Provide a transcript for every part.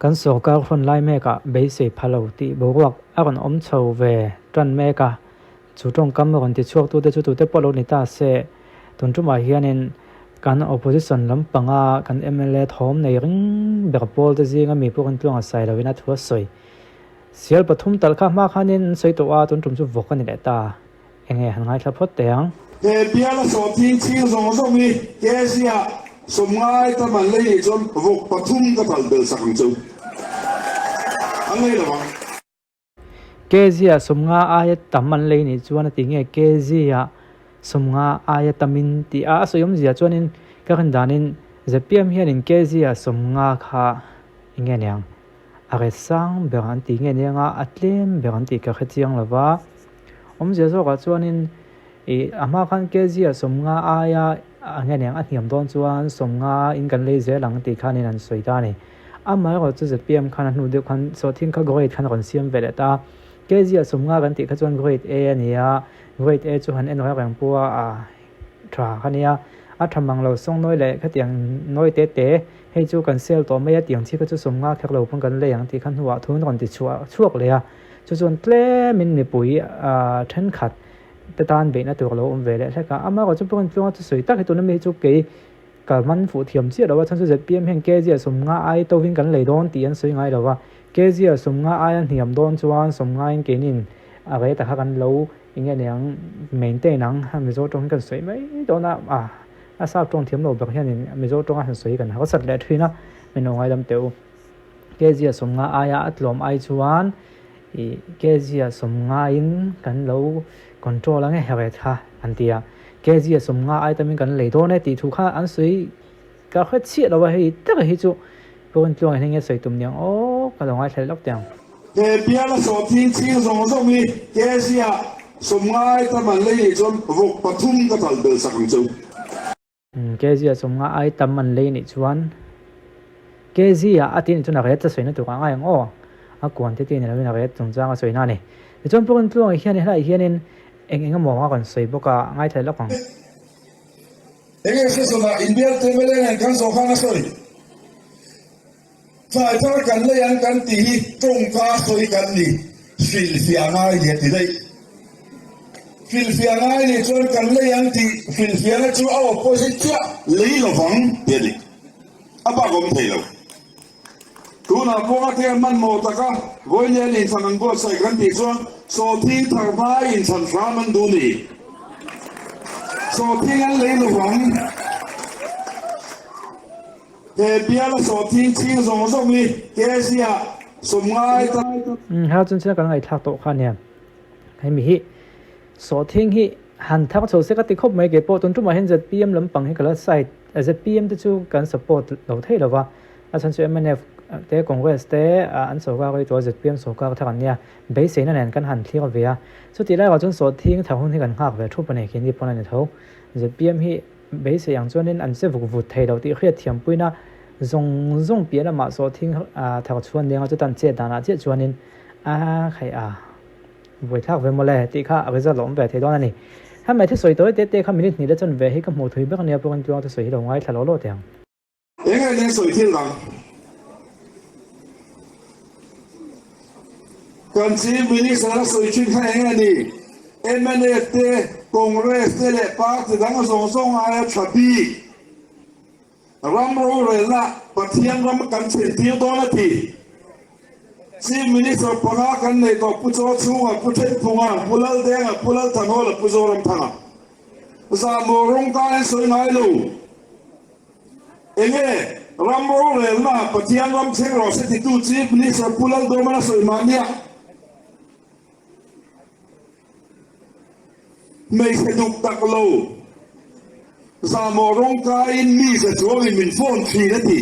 Kan sorkar hun lai mekah beisei pha lo tih boruak a rawn awm chho ve tan mek a, chu tawngkam rawn tichhuaktute chu tute pawh lo ni ta se, tun tumah hianin kan opposition lampanga kan mla thawm nei ring ber pawlte zinga mi pawh kan tluang a sai loin a thu a sawi. Sial pathum talh kha hma khanin an sawi tawh a, tun tum chu vawk a ni leh ta. Enge han ngaithla phawt teh ang. He biala sawhthing chhing zawng zawng hi Asia sawmngai tam an lei nih chuan vawk pathum ka talh belh sak ang chu an lei lo ang. Kezia sawmnga aia tam an lei nih chuan a ti nge Kezia sawmnga aia tamin tih a a sawi awmzia chuanin ka rin danin ZPM hianin Kezia sawmnga kha enge niang a ret sang ber an ti nge nianga a tlem ber an tih ka hre chiang lo va. Awmzia zawkah chuanin ih a hma khan kg a sawmnga aia a nge niang a hniam dawn chuan sawmnga in kan lei zel ang tih khanin an sawi ta a ni. Amaherawh chu zpm khan a hnu deuh khan sawhthing kha grade khan a rawn siam ve leh ta a, kg a sawmnga kan tih kha chuan grade A a ni a, grade A chu han en reng reng pawh a a tha kha nia, a tha mang lo sawng nawi leh khatiang nawi te te hei chu kan sel tawh mai a tiang chi kha chu sawmnga kher lo pawn kan lei ang tih kha hnuah thu an rawn ti chhuah chhuak leh a. Chu chuan tlemin mipui thenkhat te tan beihna tur a lo awm ve leh hlek a, amaherawh chu pawhin tluanga chu sawi tak hi tuna mi hi chu kei ka man fuh thiam chiah lo a, chhan chu zpm hian kg a sawmnga ai tovin kan lei dawn tih an sawi ngai lo va, kg a sawmnga aia hniam dawn chuan sawmngain keinin a rate kha kan lo eng nge niang maintain ang a Mizo tawng hi kan sawi mai dawn a, a sap tawng thiam lo ber hianin Mizo tawnga han sawi kan harsat leh thin a, min lo ngaidam teh u. Kezia sawmnga aia a tlawm ai chuan ih kezia sawmngain kan lo control ang e heret kha an ti a, kezia sawmnga ai tamin kan lei dawn e tih thu kha an sawi ka hre chiah lo a, hei tak hi chu Puan tluang hian enge sawi tum niang aw ka lo ngaithla lawk teh ang. He biala sawhthing chhing zawng zawng hi kezia sawmngai tam an lei nih chuan vawk pathum ka talh belh sak ang chu. Kezia sawmnga ai tam an lei nih chuan Kezia a tih nih chuan a ret a sawina tur a ngai ang aw. A quantity ni lovin a ret chungchang a sawina a ni. Tichuan Pukin Tluanga hian helaiah hianin eng eng emaw a rawn sawi bawk a, ngaithla lawk ang. Enge session-ah inbial te mla nen kan zawh khan a sawi. Thlai thar kan lei ang kan tih hi tawngka sawi kan ni, hrilhfiah ngai ni a ti daih. Hrilhfiah ngai nih chuan kan lei ang tih hrilhfiahna chu a opposite chiah lei lovang tih a ni. A bak awm thei lo. Tunah pawh a tel hmanhmawh taka Vawiin inthlan an buatsaih kan tih chuan sawhthing thar hmai inthlan hram an duh ni. Sawhthing an lei lovang. He biala sawhthing chhing zawng zawng hi Kezia sawmngai ta. Umm hela chuan china kan ngaihthlak tawh kha ania hemi hi sawhthing hi han thar chho se ka ti khawp mai kei pawh tun tumah hian zpm lampang hi ka la side zpm te chu kan support lo thei lo va a chhan chu mnf te congress te an sorkar rei tawh a zpm sorkar thar an nia beiseina nen kan han thlir ve a chutih laiah chuan sawhthing thar hun hi kan nghak ve thup a ni keini pawn a ni tho zpm hi Beisei ang chuanin an che vuk vut thei lo tih hriat thiampuina zawng zawng piah lamah sawhthing thar chhuan lenga chutan chet danah chiah chuanin a khaih a buaithlak ve mawle tih kha a result a awm ve thei dawn a ni. Hemi thusawi tawi te te kha minute hnih la chuan ve hi ka hmuh thui ber ania pawh kan tluang thusawi hi lo ngaithla lo lo teh ang. Eng nge nen sawi thil dang? Kan Chief Minister a sawi thin kha eng nge ni? Mnf te, Congress te leh party dang zawng zawng aia tha bik ram rorelna Pathian ram kan thlen tir dawn a ti. Chief Minister panga kan nei tawh Pu Chawchhunga, Pu Thenphunga, Pu Laldenga, Pu Lalthanhawla, Pu Zoramthanga. Zahmawh rawngkai an sawi ngai lo. Enge ram rorelna Pathian ram thleng rawh se titu Chief Minister Pu Lalduhman a sawi mahnia hmeichhe duk tak lo zahmawh rawngkaiin mi za chuangin min phone thin a ti.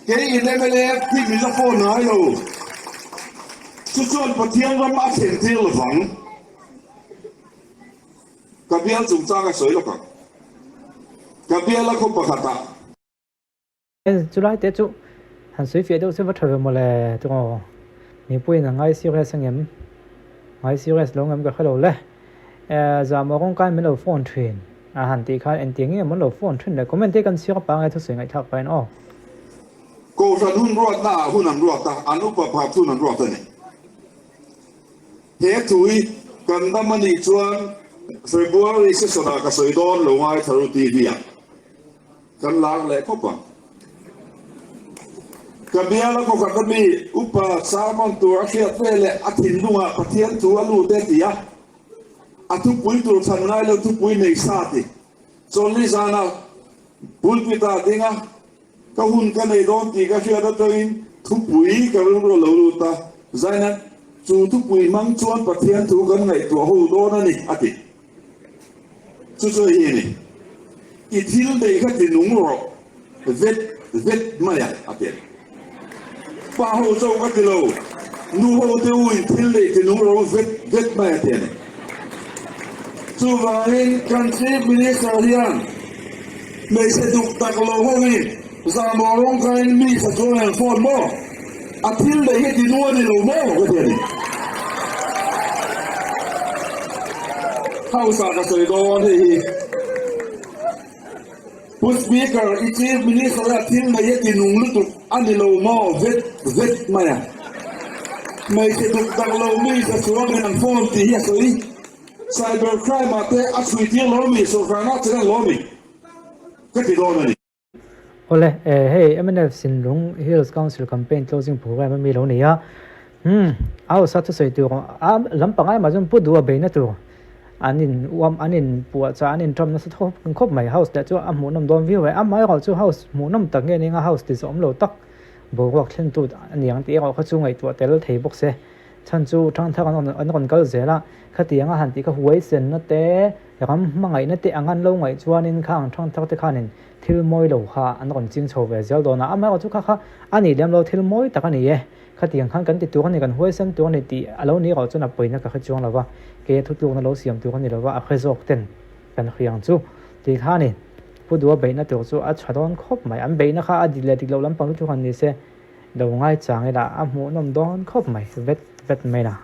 Kei in mla khi min la phone ngai lo. Chu chuan Pathian ram a thlen tir lovang. Ka bial chungchang a sawi lawk ang. Ka bial a khaw pakhatah. Chulai te chu han sawi fiah deuh se va tha ve mawle tawng mipuiin a ngai serious angem ngai serious lo ngem ka hre lo le zahmawh kawngka in min lo phone thin a han tih khan engtiang nge maw an lo phone thin le comment te kan chhiar pang e thusawi ngaihthlak pahin aw. Kohhran hun ruatna ah hun an ruat a, an upa pakhat hun an ruat a ni. He thu hi kan dam a nih chuan February session ah ka sawi dawn lo ngai Tharu TV ah kan lar leh khawp ang. Ka biala kawkhat a mi upa sermon tur a hriat ve leh a thinlungah Pathian thu a lut e ti a, a thupui tur chhan ngai lo thupui nei sa ti. Chawlhni zanah pulpit ah ding a, Ka hun ka nei dawn tih ka hriat atangin thupui ka rilru a lo lut a, Zainat, chu thupui hmang chuan Pathian thu kan ngaihtuah ho dawn a ni, a ti. Chu chu hei hi a ni, I thil nei kha ti nung rawh, vet vet mai a, a ti. Pa ho chauh ka ti lo, nu ho te u in thil nei ti nung rawh u, vet vet mai a ti a ni. Chuvangin kan Chief Minister hian hmeichhe duk tak lo hoin zahmawh rawng khain mi sa chuan an phone maw? A thil nei hi ti nu a ni lo maw? Ka ti a ni. House ah ka sawi dawn hei hi. Pu Speaker, i Chief Minister a thil nei a ti nung lutuk a ni lo maw? Vet vet mai a. Hmeichhe duk tak lo mi sa chuangin an phone tih hi a sawi. Cyber crime ah te a chhui tir lo mi, sawrkarna a chen lo mi ka ti dawn a ni. Awle, hei mnf Sinlung Hills Council Campaign Closing Programme a mi lo nei a, hmm, a hausa thusawi tur a lam pangai mah chuan pu duh a beihna tur an in uam an in puah chah an in ṭawm nasa thawk khawp mai house leh chu a hmuhnawm dawn viau e amaherawh chu house hmuhnawm tak nge nia house ti zawm lo tak boruak thlen tu a ni ang tih erawh kha chu ngaihtuah tel thei bawk se chhan chu thangthar an rawn an rawn kal zel a khatiang a han tih kha huaisenna te ram hmangaihna te ang an lo ngaih chuanin khang thangthar te khanin thil mawi lo kha an rawn ching chho ve zel dawn a amaherawh chu kha kha a nih lem lo thil mawi tak a ni e. Khatiang khan kan ti tur a ni, kan huaisen tur a ni tih a lo ni erawh chuan a pawina ka hre chuang lo va, kei a thutlukna lo siam tur a ni lo va, a hre zawk ten kan hriang chu tih kha a ni. Pu Dua beihna tur chu a tha dawn khawp mai, an beihna kha a dik leh dik loh lampang chu thu han ni se, lo ngaichang ila a hmuhnawm dawn khawp mai, vet vet mai la.